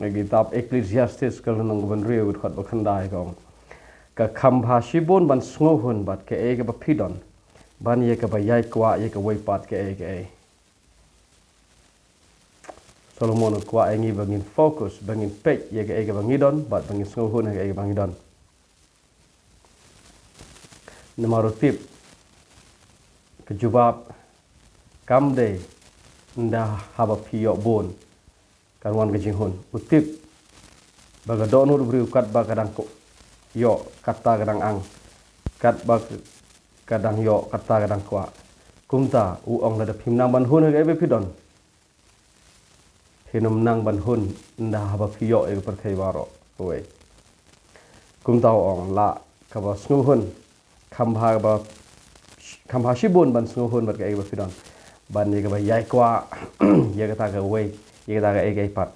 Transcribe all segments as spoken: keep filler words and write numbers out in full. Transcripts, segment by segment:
Ha kitab Ecclesiastes ka lynnong kaba hynriew, ka dkhot ba khyndai ka ong: Ka kham bha shibun ban sngewhun bad kaei kaba phi don, ban ïa kaba ïai kwah ïa kawei pat kaei kaei. Solomon u kwah ïa ngi ba ngin focus, ba ngin peit ïa kaei kaba ngi don, bad ba ngin sngewhun ïa kaei kaba ngi don. Namar u tip, ka jubab kam dei ynda haba phi ïoh bun kan wan ka jinghun. U tip ba ka dohnud u briew katba ka dang ko-, ïoh, kata ka dang ang, katba ka dang ïoh, kata ka dang kwah. Kumta u ong, lada phim nang ban hun ha kaei ba phi don, phin ym nang ban hun ynda haba phi ïoh ïa ka pyrthei baroh kawei. Kumta u ong, lah kaba sngewhun, kham bha kaba, kham bha shibun ban sngewhun bad kaei kaba phi don, ban ïa kaba ïai kwah ïa kata kawei, ïa kata kaei kaei pat.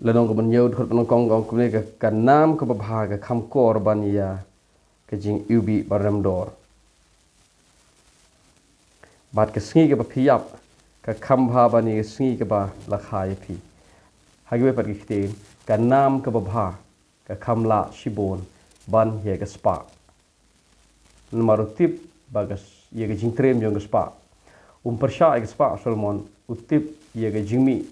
Lynnong kaba hynñiew, dkhot ba nyngkong ka ong kumne: Ka, ka nam kaba bha ka kham kor ban ïa ka jingiwbih ba rem dor, bad ka sngi kaba phi ïap ka kham bha ban ïa ka sngi kaba la kha ïa phi. Ha kiwei pat ki ktien, ka nam kaba bha ka kham lah shibun ban ïa ka spah. Namar u tip ba ka s-, ïa ka jingtriem jong ka spah. Um pyrshah ïa ka spah u Solomon, u tip ïa ka jingmih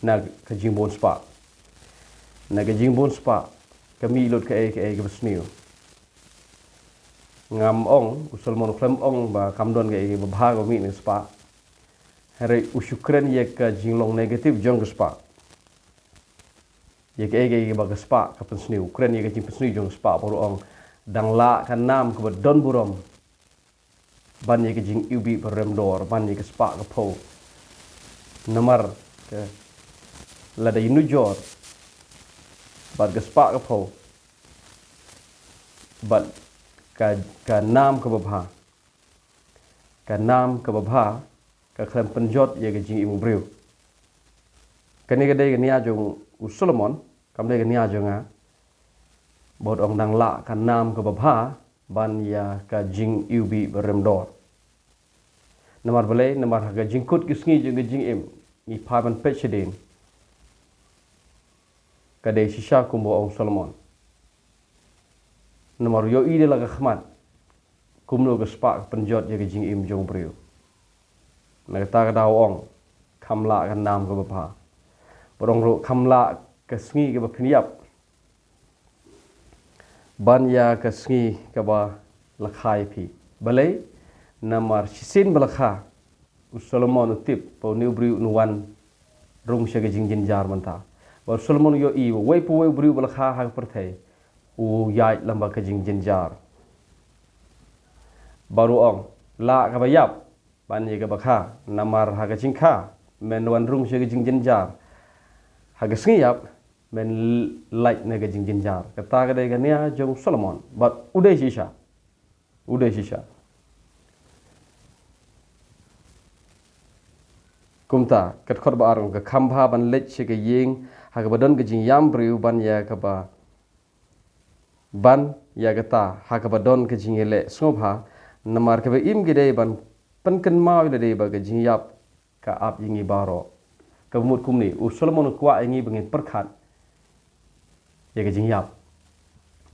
na ka jingbun spah. Na ka jingbun spah ka mih lut kaei kaei kaba sniew. Ngam ong, u Solomon u khlem ong ba kam don kaei kaba bha kaba mih na ka spah. Hynrei u shu kren ïa ka jinglong negative jong ka spah. Ïa kaei kaei kaba ka spah ka pynsniew. U kren ïa ka jingpynsniew jong ka spah, bad u ong, dang lah ka nam kaba don burom ban ïa ka jingiwbih ba rem dor, ban ïa ka spah ka phew. Namar ka, lada ïanujor bad ka spah ka phew bad ka, ka nam kaba bha, ka nam kaba bha ka khlem pynjot ïa ka jingim u briew. Kane ka dei ka nia jong u Solomon, kam dei ka nia jong nga. Bad u ong, dang lah ka nam kaba bha ban ïa ka jingiwbih ba rem dor. Namar balei? Namar ha ka jingkut ki sngi jong ka jingim, ngi phai ban peit shadien, ka dei shisha kumba ong u Solomon. Namar u ïohi da la ka khmat kumno ka spah ka pynjot ïa ka jingim jong u briew. Na kata ka daw u ong, kham lah ka nam kaba bha. Bad u ong ruh, kham lah ka sngi kaba phin ïap ban ïa ka sngi kaba la kha ïa phi. Balei? Namar shisien ba la kha, u Solomon u tip ba une u briew un wan rung sha ka jingjynjar mynta. Bad u Solomon u ïohi ba uwei pa uwei u briew ba la kha ha ka pyrthei u ïaid lyngba ka jingjynjar. Bad u ong, lah kaba ïap ban ïa kaba kha, namar ha ka jingkha men wan rung sha ka jingjynjar, ha ka sngi ïap men l-, lait na ka jingjynjar. Kata ka dei ka nia jong u Solomon. Bad u dei shisha. U dei shisha. Kumta, ka dkhot ba ar ka ong, ka kham bha ban leit sha ka ïing ha kaba don ka jingïam briew ban ïa kaba, ban ïa kata ha kaba don ka jingïaleh sngewbha. Namar kaba im ki dei ban pynkynmaw ïa lade ba ka jingïap ka ap ïa ngi baroh. Kaba mut kumne, u Solomon u kwah ïa ngi ba ngin pyrkhat ïa ka jingïap,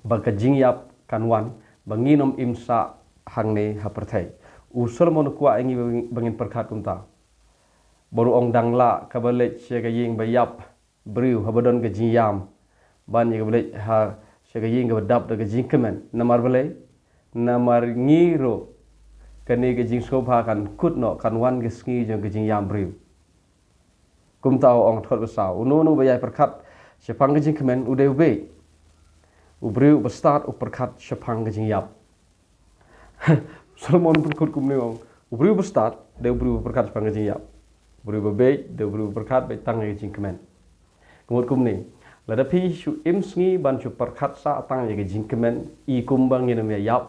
ba ka jingïap kan wan, ba ngin ym im sah hangne ha pyrthei. U Solomon u kwah ïa ngi ba ngin, ba ngin pyrkhat kumta. Bad u ong, dang lah kaba leit sha ka ïing ba ïap briew haba don ka jingïam ban ïa kaba leit ha sha ka ïing kaba dap da ka jingkmen. Namar balei? Namar ngi ruh, kane ka jingsngewbha kan kut noh, kan wan ka sngi jong ka jingïam briew. Kumta u ong, dkhot ba saw, uno uno ba ïai pyrkhat shaphang ka jingkmen u dei u bieit. U briew ba stad u pyrkhat shaphang ka jingïap. Solomon u pynkut kumne, u ong, u briew ba stad dei u briew ba pyrkhat shaphang ka jingïap. U briew ba bieit dei u briew ba pyrkhat beit tang ïa ka jingkmen. Ka mut kumne, lada phi shu im sngi ban shu pyrkhat sah tang ïa ka jingkmen, i kumba ngin ym ïa ïap,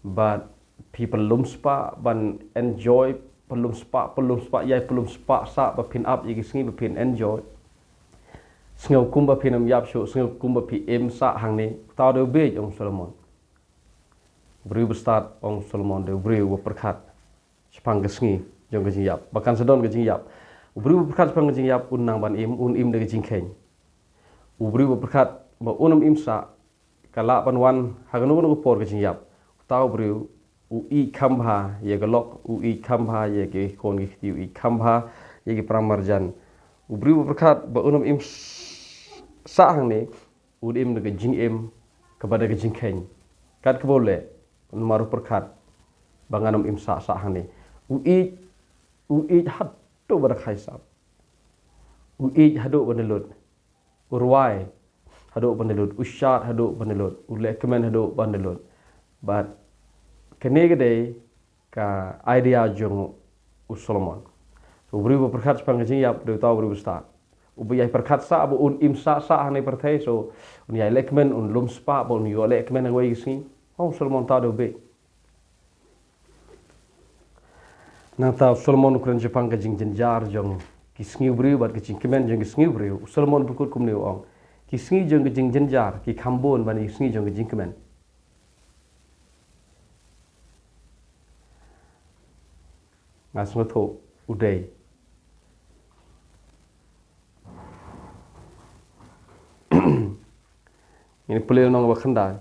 bad phi pynlum spah ban enjoy, pynlum spah, pynlum spah, ïai pynlum spah sah ba phin ap ïa ki sngi ba phin enjoy. Sngew kumba phin ym ïap shuh, sngew kumba phi im sah hangne. Uta u dei u bieit, ong Solomon. U briew ba stad, ong Solomon, dei u briew ba pyrkhat shaphang ka sngi. jong ka jingïap, ba kan sa don ka jingïap. U briew ba pyrkhat shaphang ka jingïap un nang ban im, un im da ka jingkheiñ. U briew ba pyrkhat ba un ym im sah, ka lah ban wan ha kano kano ka por ka jingïap. Uta u briew u ïeit kham bha ïa ka lok, u ïeit kham bha ïa ki khun ki kti, u ïeit kham bha ïa ki para marjan. U briew ba pyrkhat ba un ym im s-, sah hangne, u im da ka jingim kaba da ka jingkheiñ. Kat kaba u leh, namar u pyrkhat ba ngan ym im sah sah hangne. U ïeit, u ïeit haduh ba da khaïsap. U ïeit haduh ba da lut. U rwai haduh ba da lut. U shad haduh ba da lut. U leh kmen haduh ba da lut. Bad kane ka dei ka idea jong u Solomon. U briew ba pyrkhat shaphang ka jingïap, dei uta u briew ba stad. Uba ïai pyrkhat sah ba un im sah sah ha kane ka pyrthei, so un ïai leh kmen, un lum spah ba un ïoh leh kmen ha kawei ka sngi. Oh, u Solomon uta u dei u bieit. Nangta u Solomon u kren shaphang ka jingjynjar jong ki sngi u briew bad ka jingkmen jong ki sngi u briew. U Solomon u pynkut kumne u ong, ki sngi jong ka jingjynjar ki kham bun ban ïa ki sngi jong ka jingkmen. Nga sngewthuh u dei. Ngin pule lynnong ba khyndai.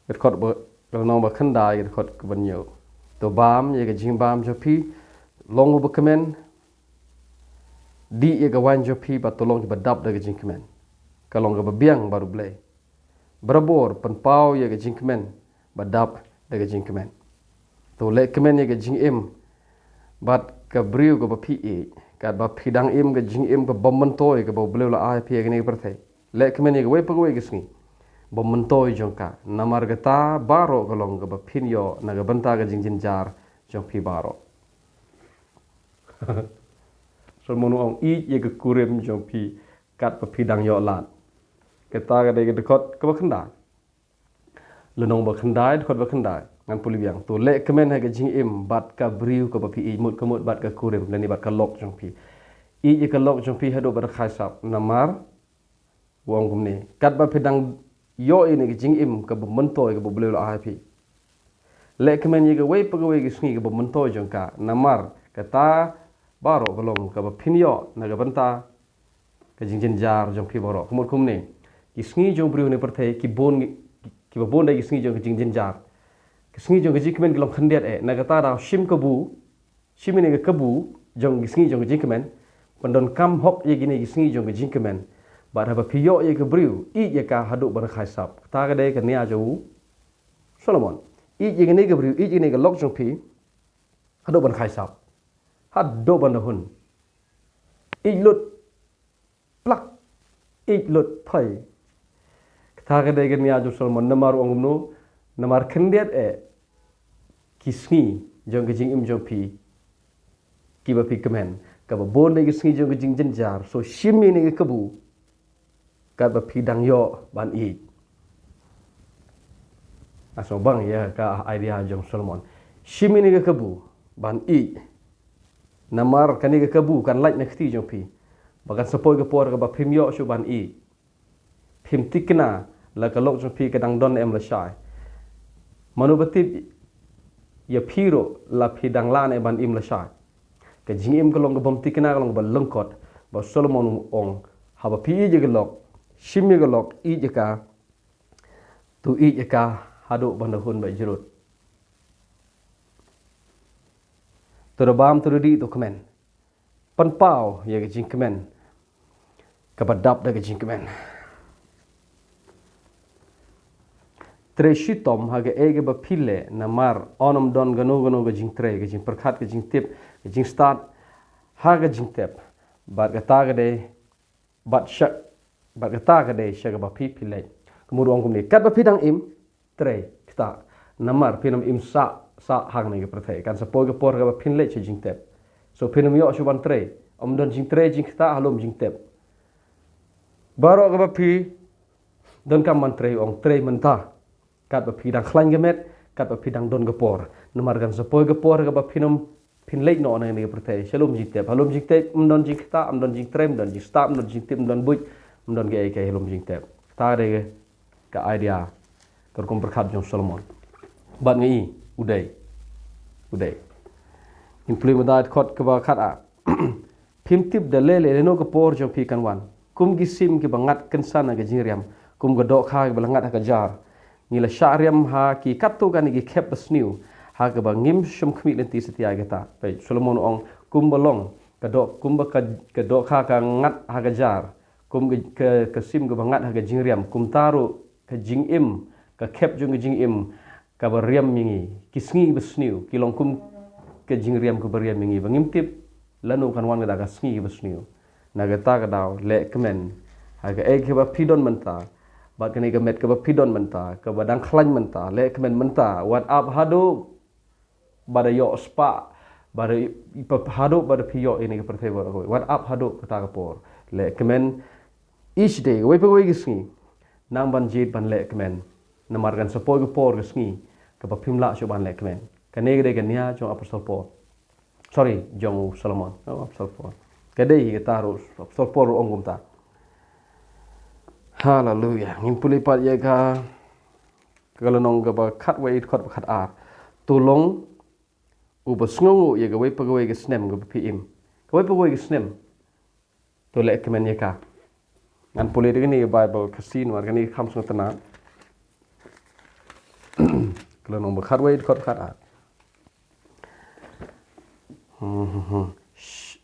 Dkhot ba, lynnong ba khyndai, dkhot kaba hynñiew. To bam ïa ka jingbam jong phi, long uba kmen, dih ïa ka waiñ jong phi, bad to long kiba dap da ka jingkmen. Ka long kaba biang bad U Blei. Barabor pynpaw ïa ka jingkmen ba dap da ka jingkmen. To leh kmen ïa ka jingim bad ka briew kaba phi ïeit, katba phi dang im ka jingim ka bym myntoi kaba U Blei u la ai phi ha kane ka pyrthei. Leh kmen ïa kawei pa kawei ka sngi bym myntoi jong ka, namar kata baroh ka long kaba phin ïoh na ka bynta ka jingjynjar jong phi baroh. Solomon u ong, ïeit ïa ka kurim jong phi katba phi dang ïoh lad. Kata ka dei ka dkhot kaba khyndai. Lynnong ba khyndai, dkhot ba khyndai. Ngan pule biang. To leh kmen ha ka jingim bad ka briew kaba phi ïeit, mut ka mut bad ka kurim lane bad ka lok jong phi. Ïeit ïa ka lok jong phi haduh ba da khaïsap, namar u ong kumne, katba phi dang ïoh ïa kane ka jingim kaba myntoi kaba U Blei u la ai phi. Leh kmen ïa kawei pa kawei ka sngi kaba myntoi jong ka, namar kata baroh ka long kaba phin ïoh na ka bynta ka jingjynjar jong phi baroh. Ka mut kumne, ki sngi jong u briew ha kane ka pyrthei ki bun, kiba bun dei ki sngi jong ka jingjynjar. Ki sngi jong ka jingkmen ki long khyndiat eh. Na kata daw shim kabu, shim ïa kane ka kabu jong ki sngi jong ka jingkmen, pyndonkam hok ïa kine ki sngi jong ka jingkmen. Bad haba phi ïoh ïa ka briew, ïeit ïa ka haduh ba da khaïsap. Kata ka dei ka nia jong u Solomon. Ïeit ïa kane ka briew, ïeit ïa kane ka lok jong phi haduh ban khaïsap, haduh ban da hun. Ïeit lut plak, ïeit lut phai. Kata ka dei ka nia jong u Solomon. Namar u ong kumno, namar khyndiat eh ki sngi jong ka jingim jong phi kiba phi kmen, kaba bun dei ki sngi jong ka jingjynjar. So shim ïa kane ka kabu katba phi dang ïoh ban ïeit. Nga sngewbang ïa ka idea jong u Solomon. Shim ïa kane ka kabu ban ïeit. Namar kane ka kabu kan lait na ka kti jong phi, ba kan sa poi ka por kaba phim ïoh shuh ban ïeit. Phim thikna la ka lok jong phi ka dang don em lashai. Mano ba tip ïa phi ruh la phi dang lah ne ban im lashai. Ka jingim ka long ka bym thikna, ka long kaba lyngkot. Bad u Solomon u ong, haba phi ïeit ïa ka lok, shim ïa ka lok, ïeit ïa ka, to ïeit ïa ka haduh ban da hun bad jrut. To da bam, to da dih, to kmen. Pynpaw ïa ka jingkmen kaba dap da ka jingkmen. Trei shitom ha kaei kaba phi leh, namar un ym don kano kano ka jingtrei, ka jingpyrkhat, ka jingtip, ka jingstad ha ka jingtep. Bad kata ka dei, bad sha, bad kata ka dei sha kaba phi phi leit. Ka mut u ong kumne, katba phi dang im, trei ktah. Namar phin ym im sah sah hangne ha ka pyrthei. Kan sa poi ka por kaba phin leit sha jingtep. So phin ym ïoh shuh ban trei. Ym don jingtrei jingktah ha lum jingtep. Baroh kaba phi donkam ban trei, u ong, trei mynta. Katba phi dang khlaiñ ka met, katba phi dang don ka por. Namar kan sa poi ka por kaba phin ym, phin leit noh na kane ka pyrthei sha lum jingtep. Ha lum jingtep ym don jingktah, ym don jingtrei, ym don jingstad, ym don jingtip, ym don buit, ym don kaei kaei ha lum jingtep. Kata ka dei ka, ka idea, ka rukom pyrkhat jong Solomon. Bad nga i, u dei. U dei. Ngin pule mynta dkhot kaba khat ar. Phim tip da lei lei lano ka por jong phi kan wan. Kum ki sim kiba ngat kynsan ha ka jingriam, kum ka dohkha kaba la ngat ha ka jar, ngi la shah riam ha ki katto katne ki khep basniew, ha kaba ngim shym khmih lynti satia ïa kata. Peit, Solomon u ong, kumba long ka doh, kumba ka, ka dohkha ka ngat ha ka jar, kum ka, ka, ka sim kaba ngat ha ka jingriam, kumta ruh ka jingim, ka khep jong ka jingim kaba riam ïa ngi, ki sngi basniew ki long kum ka jingriam kaba riam ïa ngi, ba ngim tip lano kan wan kata ka sngi basniew. Na kata ka daw, leh kmen ha kaei kaba phi don mynta, bad kane ka met kaba phi don mynta, kaba dang khlaiñ mynta, leh kmen mynta, wat ap haduh ba da ïoh spah, ba da i, i, pa, haduh ba da phi ïoh ïa kane ka pyrthei baroh kawei. Wat ap haduh kata ka por. Leh kmen each day, kawei pa kawei ka sngi. Nang ban jied ban leh kmen. Namar kan sa poi ka por, ka sngi, kaba phim lah shuh ban leh kmen. Kane ka dei ka nia jong Apostol Paul. Sorry, jong u Solomon. Oh, Apostol Paul. Ka dei kata ruh, Apostol Paul ruh ong kumta. Haleluya. Ngin pule pat ïa ka, ka lynnong kaba khatwei dkhot ba khat ar. To long uba sngewnguh ïa kawei pa kawei ka snem kaba phi im. Kawei pa kawei ka snem. To leh kmen ïa ka. Ngan pule da kane ka Baibl Khasi namar kane ka kham sngewtynnat. Ka lynnong ba khatwei dkhot ba khat ar. Hmm, hmm, hmm. Sh-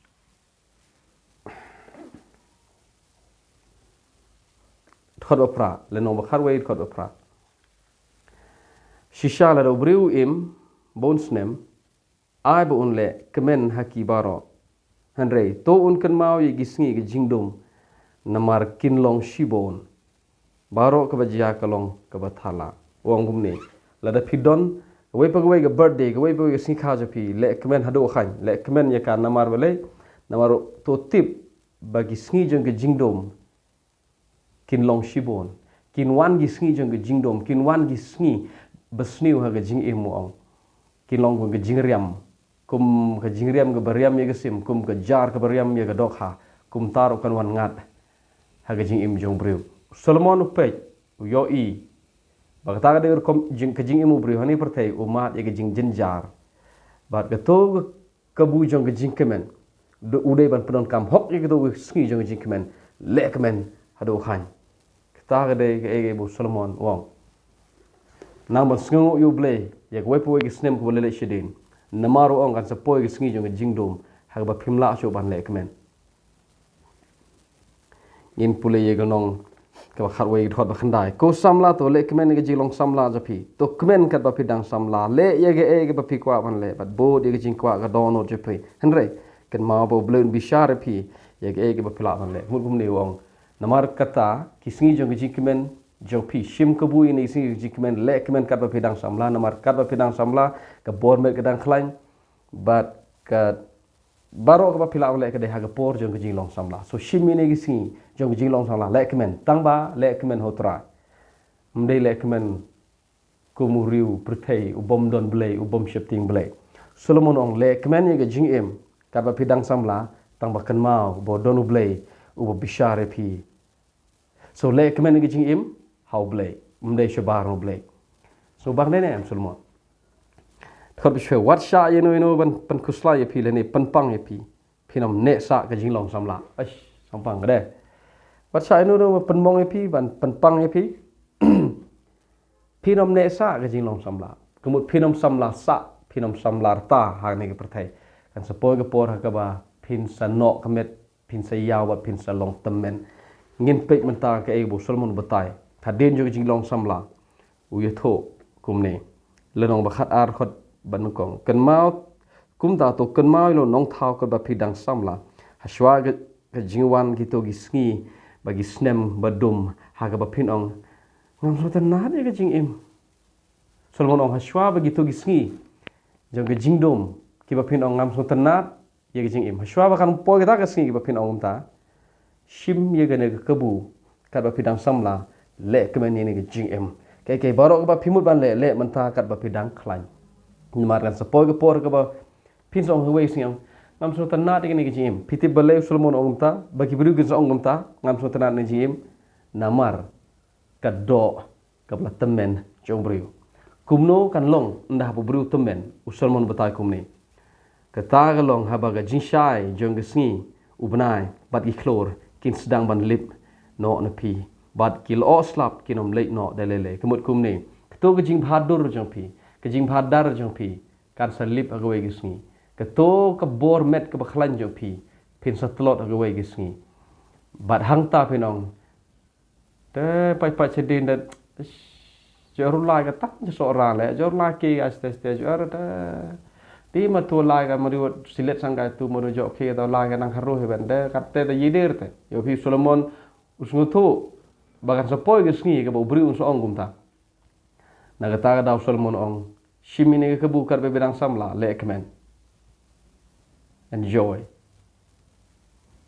Dkhot ba phra, lynnong ba khatwei dkhot ba phra. Shisha lada u briew u im bun snem, ai ba un leh kmen ha ki baroh. Hynrei to un kynmaw ïa ki sngi ka jingdum, namar kin long shibun. Baroh kaba jia ka long kaba thala. U ong kumne, lada phi don kawei pa kawei ka birthday, kawei pa kawei ka sngi kha jong phi, leh kmen haduh u khaiñ, leh kmen ïa ka. Namar balei? Namar to tip ba ki sngi jong ka jingdum kin long shibun. Kin wan ki sngi jong ka jingdum, kin wan ki sngi basniew ha ka jingim, u ong. Kin long kum ka jingriam, kum ka jingriam kaba riam ïa ka sim, kum ka jar kaba riam ïa ka dohkha, kumta ruh kan wan ngat ha ka jingim jong u briew. Solomon u peit, u ïohi ba kata ka dei ka rukom jing, ka jingim u briew ha kane ka pyrthei, u mad ïa ka jingjynjar. Bad kato ka kabu jong ka jingkmen, u dei ban pyndonkam hok ïa kato ka sngi jong ka jingkmen, leh kmen haduh u khaiñ. Kata ka dei kaei kaba u Solomon u ong. Nang ban sngewnguh ïa u Blei ïa kawei pa kawei ka snem kaba leh leh shadien. Namar u ong kan sa poi ka sngi jong ka jingdum ha kaba phim lah shuh ban leh kmen. Ngin pule ïa ka lynnong kaba khatwei dkhot ba khyndai. Ko samla, to leh kmen ïa ka jinglong samla jong phi. To kmen katba phi dang samla. Leh ïa kaei kaba phi kwah ban leh, bad bud ïa ka jingkwah ka dohnud jong phi. Hynrei kynmaw ba u Blei un bishar ïa phi ïa kaei kaba phi lah ban leh. Mut kumne u ong. Namar kata ki sngi jong ka jingkmen jong phi, shim kabu ïa kine ki sngi jong ka jingkmen, leh kmen katba phi dang samla, namar katba phi dang samla ka bor met ka dang khlaiñ. Bad ka baroh kaba phi lah ban leh ka dei ha ka por jong ka jinglong samla. So shim ïa kine ki sngi jong ka jinglong samla, leh kmen, tang ba leh kmen ha u Trai. Ym dei leh kmen kum u riew pyrthei u bym don Blei, u bym sheptieng Blei. Solomon ong leh kmen ïa ka jingim katba phi dang samla, tang ba kynmaw ba don u Blei uba bishar ïa phi. So leh kmen ïa ka jingim ha u Blei, ym dei shabar na u Blei. So bang dei ne em Solomon. Dkhot ba shiphew, wat shah ïano ïano ban pynkhuslai ïa phi lane pynpang ïa phi, phin ym neh sah ka jinglong samla. Aish, sampang ka dei. Wat shah ïano ïano ban pynmong ïa phi, ban pynpang ïa phi, phin ym neh sah ka jinglong samla. Ka mut phin ym samla sah, phin ym samla rta ha kane ka pyrthei. Kan sa poi ka por ha kaba phin sa noh ka met, phin sa ïaw bad phin sa long tymmen. Ngin peit mynta kaei ba u Solomon u batai hadien jong ka jinglong samla. U ïathuh kumne, lynnong ba khat ar dkhot ba nyngkong. Kynmaw, kumta to kynmaw ïa la u nongthaw katba phi dang samla. Hashwa ka, ka jingwan kito ki sngi bad ki snem ba dum, ha kaba phin ong, ngam sngewtynnat ïa ka jingim. Solomon ong hashwa ba kito ki sngi jong ka jingdum kiba phin ong ngam sngewtynnat ïa ka jingim. Hashwa ba kan poi kata ka sngi kaba phin ong mynta, shim ïa kane ka kabu katba phi dang samla, leh kmen ïa kane ka jingim. Kaei kaei baroh kaba phi mut ban leh, leh mynta katba phi dang khlaiñ. Namar kan sa poi ka por kaba phin sa ong ha kawei ka sngi, ngam sngewtynnat ïa kane ka jingim. Phi tip balei u Solomon u ong kumta, ba ki briew kin sa ong kumta, ngam sngewtynnat ïa kane ka jingim? Namar ka doh kaba la tymmen jong u briew. Kumno kan long ynda haba u briew tymmen? U Solomon batai kumne: Kata ka long haba ka jingshai jong ka sngi u bnai bad ki khlur kin sdang ban lip noh na phi, bad ki lyoh slap kin ym leit noh da lei lei. Ka mut kumne: Kato ka jingbhadur jong phi, ka jingbhadar jong phi, kan sa lip ha kawei ka sngi. Kato ka bor met kaba khlaiñ jong phi, phin sa tlot ha kawei ka sngi. Bad hangta phin ong: Te pait pait shadien da, jor lai ka tang ja Sohra le, jor lai ki aste aste jor da. Te ma tu lai ka ma riwat silet sang ka tu ma ru jok ki da lai ka nang haru he ben da, kat te da yidir te. Ïa phi Solomon u sngewthuh ba kan sa poi ka sngi kaba u briew un sa ong kumta. Na kata ka daw Solomon ong: Shim ïa kane ka kabu kat ba phi dang samla, leh kmen. Enjoy.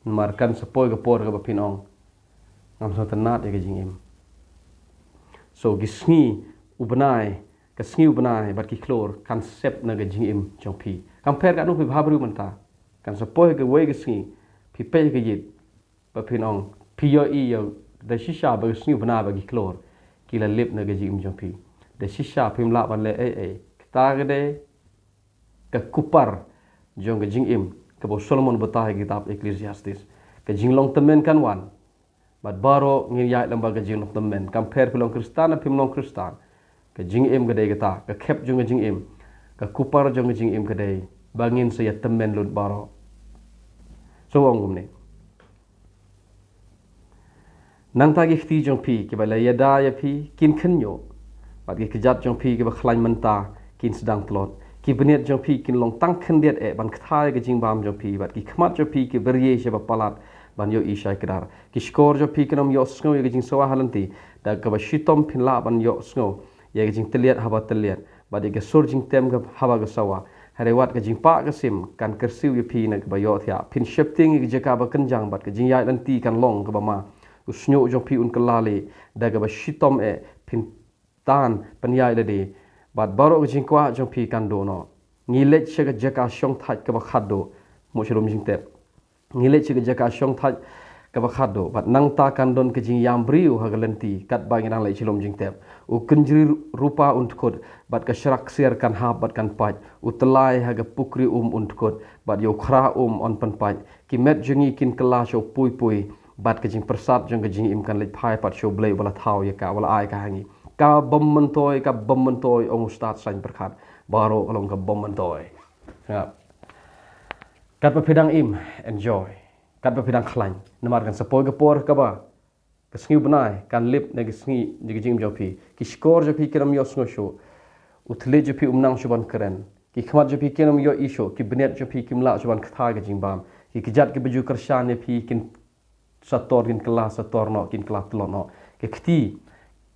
Namar kan sa poi ka por kaba phin ong: Ngam sngewtynnat ïa ka jingim. So ki sngi u bnai, ka sngi u bnai bad ki khlur kan sep na ka jingim jong phi. Kam pher katno phi bhabriew mynta, kan sa poi kawei ka sngi, phi peit ka ïit, ba phin ong, phi ïohi ïa, da shisha ba ka sngi u bnai bad ki khlur ki la lip na ka jingim jong phi. Da shisha phim lah ban leh ei ei. Kata ka dei ka kupar jong ka jingim kaba u Solomon batai ha kitab Ecclesiastes. Ka jinglong tymmen kan wan. Bad baroh ngin ïaid lem bad ka jinglong tymmen. Kam pher phi long Khristan ne phim long Khristan, ka jingim ka dei kata, ka khep jong ka jingim, ka kupar jong ka jingim ka dei ba ngin sa ïa tymmen lut baroh. So ong kumne: Nangta ki kti jong phi kiba la ïada ïa phi kin khynñiuh, bad ki kjat jong phi kiba khlaiñ mynta kin sdang tlot. Ki bniat jong phi kin long tang khyndiat eh ban kthai ïa ka jingbam jong phi, bad ki khmat jong phi ki byrngem sha ba palat ban ïohi shai kdar. Ki shkor jong phi kin ym ïohsngew ïa ka jingsawa ha lynti, da kaba shitom phin lah ban ïohsngew ïa ka jingtylliat haba tylliat, bad ïa ka sur jingtem ka haba ka sawa. Hynrei wat ka jingpah ka sim kan kyrsiew ïa phi na kaba ïohthiah. Phin sheptieng ïa ka jaka ba kynjang bad ka jingïaid lynti kan long kaba ma. U shñiuh jong phi un kylla leh, da kaba shitom eh phin tan pynïaid lade, bad baroh ka jingkwah jong phi kan duh noh. Ngi leit sha ka jaka shongthait kaba khatduh, mut sha lum jingtep. Ngi leit sha ka jaka shongthait kaba khatduh, bad nangta kan don ka jingïam briew ha ka lynti katba ngi dang leit sha lum jingtep. U kynjri rupa un dkut, bad ka shrak ksiar kan hap bad kan pait. U tyllai ha ka pukri um un dkut, bad ïa u khrah um yn pynpait. Ki met jong ngi kin kylla sha u pui pui, bad ka jingpyrsad jong ka jingim kan leit phai pat sha U Blei uba la thaw ïa ka, uba la ai ka ha ngi. Ka bym myntoi, ka bym myntoi, ong u stad saiñ pyrkhat. Baroh ka long ka bym myntoi. Kat ba phi dang im, enjoy. Kat ba phi dang khlaiñ, namar kan sa poi ka por kaba ka sngi u bnai kan lip na ka sngi, na ka jingim jong phi. Ki shkor jong phi kin ym ïohsngew shuh. U thylliej jong phi um nang shuh ban kren. Ki khmat jong phi kin ym ïohi shuh. Ki bniat jong phi kim lah shuh ban kthai ka jingbam. Ki kjat kiba ju kyrshan ïa phi kin sa tor, kin kylla sa tor noh, kin kylla tlot noh. Ki kti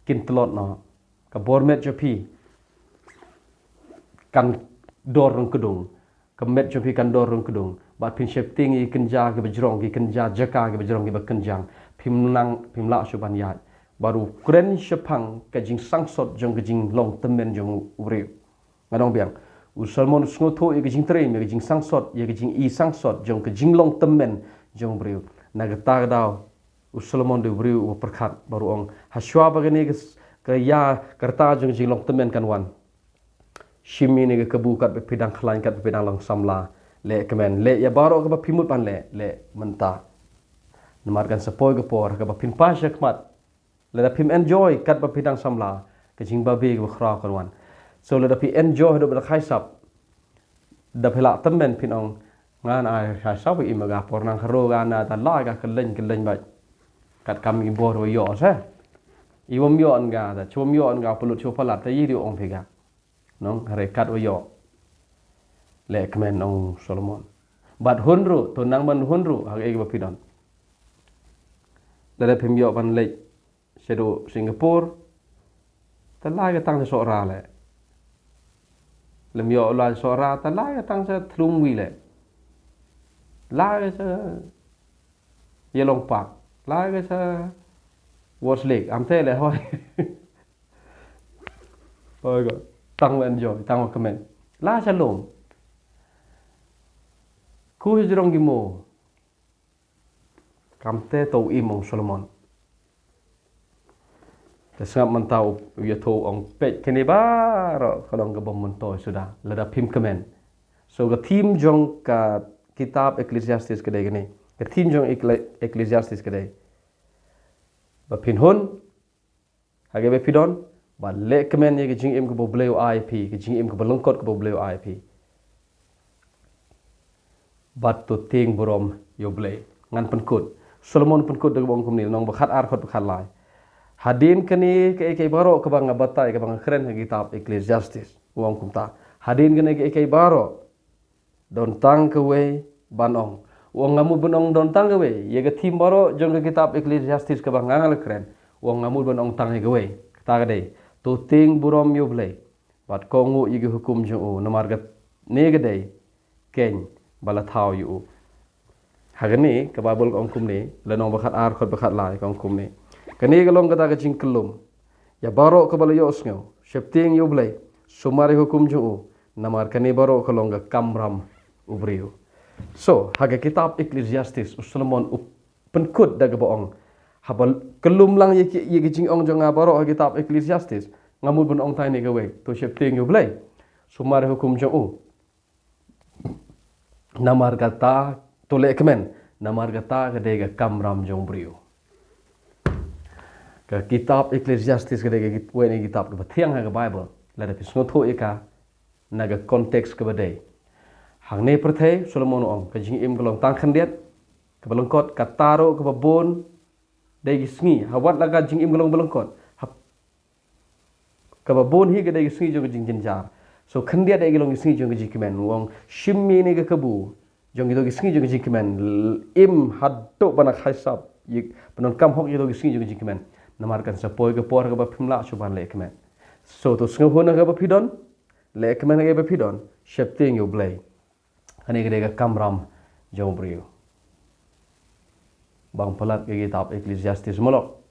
kin tlot noh. Ka bor met jong phi kan dor rung kdung. Ka met jong phi kan dor rung kdung. Bad phin sheptieng ïa ki kynja kiba jrong, ki kynja jaka kiba jrong kiba kynjang. Phim nang, phim lah shuh ban ïaid. Bad u kren shaphang ka jingsangsot jong ka jinglong tymmen jong u briew. Nga dang biang. U Solomon u sngewthuh ïa ka jingtrei, ïa ka jingsangsot, ïa ka jingi sangsot jong ka jinglong tymmen jong u briew. Na kata ka daw u Solomon u dei u briew uba pyrkhat bad u ong: Hashwa ba kane ka s-, ka ïa ka rta jong ka jinglong tymmen kan wan, shim ïa kane ka kabu kat ba phi dang khlaiñ, kat ba phi dang long samla. Leh kmen, leh ïa baroh kaba phi mut ban leh, leh mynta. Namar kan sa poi ka por kaba phin phai sha khmat. Lada phim enjoy kat ba phi dang samla, ka jingbabe kaba khraw kan wan. So lada phi enjoy haduh ba da khaisap, da phi lah tymmen phin ong: Ngan ai khaisap im, ka por nang kharo ka na ta la ka kylleiñ kylleiñ bad. Kat kam i bor ba ïoh sa. I bym ïoh nga ta, chum ïoh nga pynlut shu palat ta i ri ong phi ka. Nong, hynrei kat ba ïoh. Leh kmen, ong Solomon. Bad hun ruh, to nang ban hun ruh ha kaei kaba phi don. Lada phim ïoh ban leit shaduh Singapore, te lai ka tang sha Sohra leh. Lym ïoh lai Sohra, te lai ka tang sha Thlum wi leh. Lai ka sha Yalong Park. Lai ka sha Ward's Lake. Am te leh hoi. Hoi ko. Tang wa enjoy, tang wa kmen. Lai sha lum. Khu sha jrong ki mo. Kam te to im, ong Solomon. Te sngap mynta u ïathuh, ong peit kine baroh ka long kaba myntoi suda lada phim kmen. So ka theme jong ka kitab Ecclesiastes ka dei kane. Ka theme jong Ecclesiastes ka dei ba phin hun ha kaba phi don, ba leh kmen ïa ka jingim kaba U Blei u ai ïa phi, ka jingim kaba lyngkot kaba U Blei u ai ïa phi. Bad to tieng burom ïa U Blei. Ngan pynkut. Solomon pynkut da kaba ong kumne, nong ba khat ar khot ba khat lai. Hadien kane kaei kaei baroh kaba nga batai, kaba nga kren ha kitab Ecclesiastes, u ong kumta. Hadien kane kaei kaei baroh, don tang kawei ban ong. U ong nga mut ban ong don tang kawei ïa ka theme baroh jong ka kitab Ecclesiastes kaba nga nga la kren. U ong nga mut ban ong tang ïa kawei. Kata ka dei, to tieng burom ïa U Blei bad kohnguh ïa ki hukum jong u, namar kane ka dei keiñ ba la thaw ïa u. Ha kane ka Baibl ka ong kumne, la nong ba khat ar khot ba khat lai ka ong kumne. Kane ka long kata ka jingkyllum ïa baroh kaba la ïohsngew, sheptieng ïa U Blei, sumar ïa hukum jong u, namar kane baroh ka long ka kamram u briew. So ha ka kitab Ecclesiastes u Solomon u pynkut da kaba ong, haba kyllum lang ïa ki, ïa ki jingong jong nga baroh ha kitab Ecclesiastes, nga mut ban ong tang ïa kawei, to sheptieng ïa U Blei, sumar ïa hukum jong u. Namar kata, to leh kmen, namar kata ka dei ka kamram jong u briew. Ka kitab Ecclesiastes ka dei kawei na ki kitab kaba thiang ha ka Baibl. Lada phi sngewthuh ïa ka na ka context kaba dei. Hangne pyrthei, Solomon u ong, ka jingim ka long tang khyndiat, kaba lyngkot, kata ruh kaba bun dei ki sngi. Ha wat la ka jingim ka long ba lyngkot, ha kaba bun hi ka dei ki sngi jong ka jingjynjar. So khyndiat dei ki long ki sngi jong ka jingkmen. U ong, shim ïa kane ka kabu jong kito ki sngi jong ka jingkmen, im haduh ba na khaisap, ïa, pyndonkam hok ïa kito ki sngi jong ka jingkmen. Namar kan sa poi ka por kaba phim lah shuh ban leh kmen. So to sngewhun ha kaba phi don, leh kmen ha kaba phi don, sheptieng ïa U Blei. Kane ka dei ka kamram jong u briew. Bang palat ka kitab Ecclesiastes, malok.